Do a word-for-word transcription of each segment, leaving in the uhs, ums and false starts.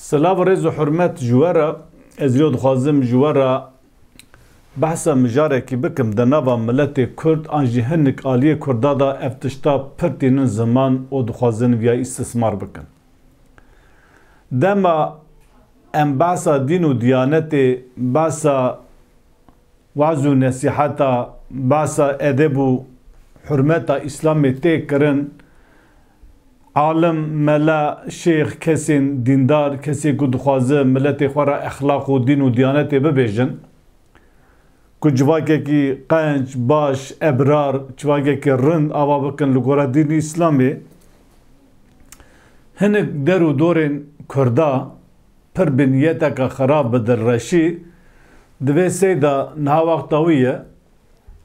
Silav, rêz û hurmet ji we re. Ez rêyo dixwazim ji we re behsa mijarekî bikim di nava miletê Kurd an jî hinik aliyê Kurda de ev tişta pir tînin ziman û dixwazin viya îstismar bikin. Dema em behsa dîn û diyanetê, behsa waz û nesîheta, behsa edeb û hurmeta Îslamê tê kirin, alim, mela, şêx, kesên dîndar, kesê ku dixwaze miletê xwe re exlaq û dîn û diyanetê bibêjin, ku civakekî qenc, baş, ebrar, civakekî rind ava bikin li gora dînî Îslamê, hinek der û dorên Kurda pir bi niyeteke xirab, bi dilreşî, di vê sey de niha wexta wî ye,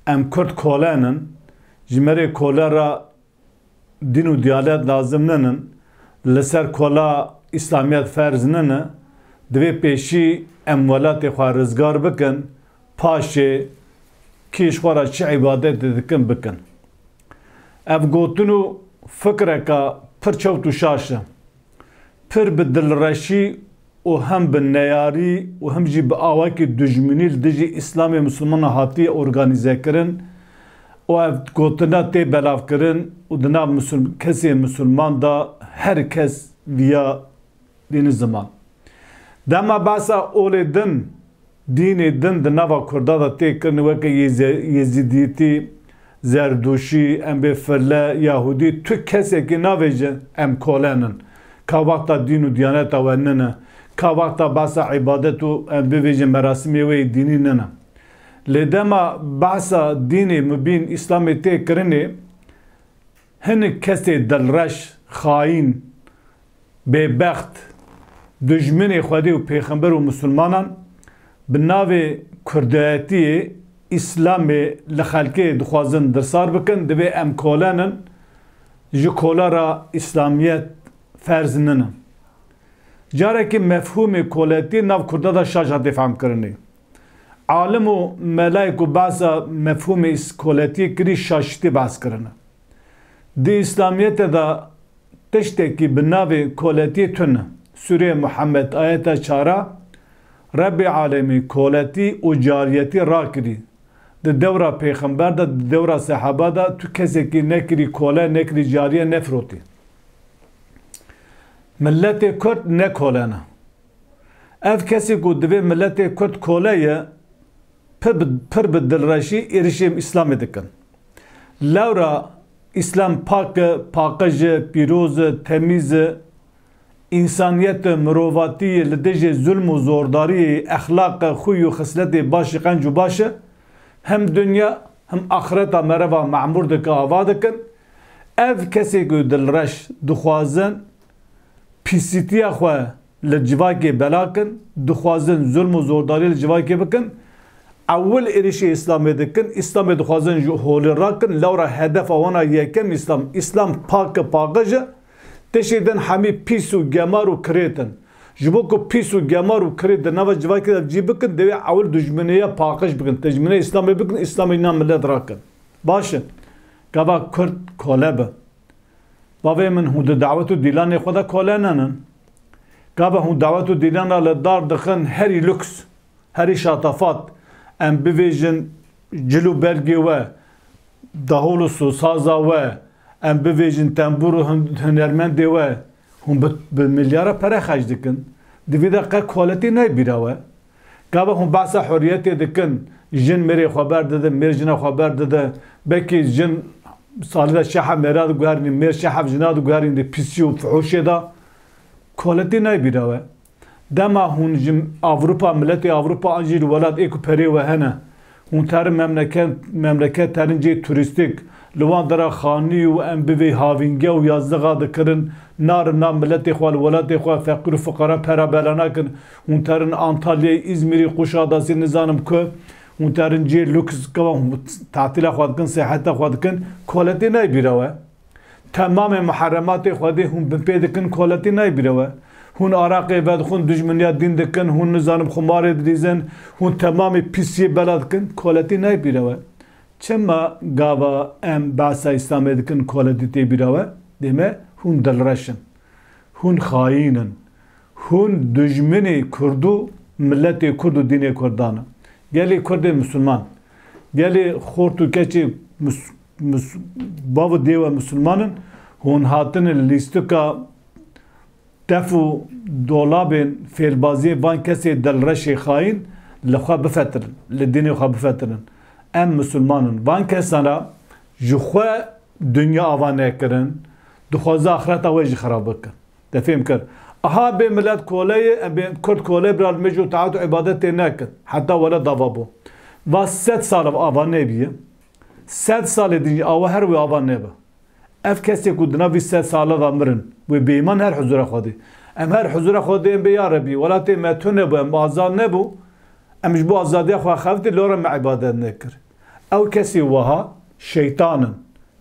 em Kurd kolen in, ji me rê kole re dîn û diyanet lazim ninin, li ser kola Îslamiyet ferz nine, divê pêşî em welatê xwe rizgar bikin, paşê kî ji xwe re çi îbadetê dikin bikin. Ev gotin û fikreka pir çewt û şaş e. Pir bi dilreşî û hem bi neyarî û hem jî bi awakî dijminî li dijî Îslamê Misilmana hatiye organîzekirin û ev gotina tê belavkirin û di nav misil-, kesê misilman de her kes viya dînî ziman. Dema behsa olê din, dînê din di nava Kurda de tê kirin, weke Yêze-, Yezîdîtî, Zerdûşî, em bê File, Yahûdî, tu kesekî navêje em kolen in. Ka wexta dîn û diyaneta we nine. Ka wexta behsa îbadet û em bivêjin merasimê wê yê dînî nine. Lê dema behsa dînê mubîn Îslamê tê kirinê, hinek kesê dilreş, xayîn, bêbext, dijminê Xwedê û Pêxember û Misilmanan bi navê Kurdayetiyê, Îslamê li xelkê dixwazin dirsar bikin, divê em kolen in, ji kola re Îslamiyet ferz nine. Carekî mefhûmê koletiyê nav Kurda de şaş hate fehmkirinê. Alim û melayê ku behsa mefhûmê îs-, koletiyê kirî şaşitî behs kirine. Di Îslamiyetê de tiştekî bi navê koletiyê tune. Sûreyê Muhammed ayeta çara, Rebbê alemî koletî û cariyetî rakirî. Di dewra pêxember de, di dewra sehaba de tu kesekî nekirî kole, nekirî cariye, nefirotî. Miletê Kurd ne kole ne. Ev kesê ku divê miletê Kurd kole ye, pir bi, pir bi dilreşî êrişê Îslamê dikin. Lewra Îslam pak e, paqij e, pîroz e, temîz e, însaniyet e, mirovatî ye, li dijî zulm û zordariyê, exlaq e, xûy û xisletê baş e, qenc û baş e. Hem dinya hem axireta mereva memûr dike, ava dikin. Ev kesê ku dilreş dixwazin pîsîtiya xwe li civakê bela kin, dixwazin zulm û zordarî li civakê bikin, ewil êrişê Îslamê dikin, Îslamê dixwazin ji holê rakin, lewra hedefa wan a yekem Îslam, Îslam pak e, paqij e, tiştê din hemî pîs û gemar û kirêt in. Ji bo ku pîs û gemar û kirêt di nava civakê de cî bikin, divê ewil dijminiya paqij bikin, dijminiya Îslamê bikin, Îslamê nîna milet rakin. Baş e, gava Kurd kole be. Bavê min, hûn di dawet û dîlanê xwe de kole nenin. Gava hûn dawet û dîlana li dar dixin herî luks, herî şatafat, em bivêjin cil û bergê we, dahol û sosaza we, em bivêjin tembûr û hun-, hunermendê we, hûn bi, bi milyara pere xerc dikin. Di vî de qe koletî nayê bîra we. Gava hûn behsa hurriyetê dikin, jin mêrê xwe berdide, mêr jina xwe berdide. Belkî jin salê de şeha mêra diguherînin, mêr şeha jina diguherînin di pîsî û fuhuşê de. Koletî nayê bîra we. Dema hûn ji Ewropa, miletê Ewropa an jî li welat ê ku perê we hene, hûn terin memleket, memleket terin cihê turîstîk, li wan dera xanî û em bivê havînge û yazlixa dikirin, narin nav miletê xwe, li welatê xwe feqîr û fuqara pera bela nakin, hûn terin Antalyayê, Îzmîrî, Quşadasî, nizanim ku, hûn terin cihê luks, gava hûn tatîla xwe dikin, seyaheta xwe dikin, koletî nayê bîra we. Temamê muherematê Xwedê hûn binpê dikin, koletî nayê bîra we. Hûn araqê vedixwin, dijminiya dîn dikin, hûn nizanim xumarê didîzin, hûn temamê pîsiyê bela dikin, koletî nayê bîra we. Çima gava em behsa Îslamê dikin, koletî tê bîra we? Dê me hûn dilreş in. Hûn xayîn in. Hûn dijminê Kurd û miletê Kurd û dînê Kurdan in. Gelê Kurdê Misilman, gelê xort û keçê mis-, mis-, bav û dê we Misilman in, hûn hatine li lîstika tef û dolabên fêlbaziyê van kesê delreşê xayîn li xwe bifetirin, li dînê xwe bifetirin. Em Misilman in. Van kesana ji xwe dinya ava nekirin, dixwaze axireta we jî xirab bikin. Te fêm kir? Aha bê milet kole ye, em bê Kurd kole, bira li mêj û taat û îbadetê nekin. Heta wele dava bû. Va sed sal ava nebiye. Sed salê din jî awa her wê ava nebe. Ev kesê ku di nav vî sed sala de mirin, wê bêman her huzura Xwedê. Em her huzura Xwedê em bê ya Rebî, welatê me tune bû, em azad nebû. Em ji bo azadiya xwe xeftî, lora me îbadet nekir. Ew kesê wiha şeytan in.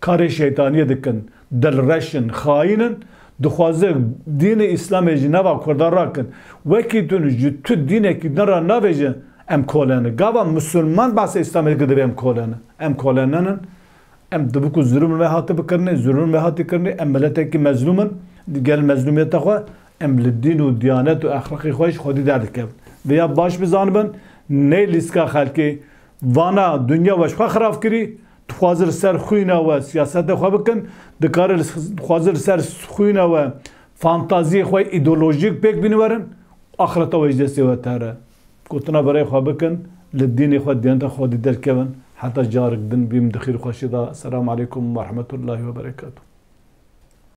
Karê şeytaniyê dikin. Dilreş in, xayîn in. Dixwaze dînê Îslamê ji nava Kurdan rakin. Wekî tu ji tu dînekî din re navêje em kole ne. Gava Misilman behsa Îslamê dike divê em kole ne. Em kole nenin. Em dibiku zulm me hati bikirinê, zulm me hati kirinê. Em miletekî mezlûm in. Gel mezlûmiyeta xwe. Em li dîn û diyanet û exlaqê xwe ji Xwedî derdikevin. Vêya baş bizanibin, ney lîstika xelkê vana dinya we ji xwe xirab kirî, dixwaze li ser xwîna we siyaseta xwe bikin, dikare li, dixwaze li ser xwîna we fantaziyê xwe îdeolojîk pêk bîniverin, axireta we ji destê we tere. Gotina berê xwe bikin, li dînê xwe, diyaneta Xwedî derkevin, heta carik din bîm di xêr û xweşî de. Selamu aleykum we rahmetullahi we berekatuh.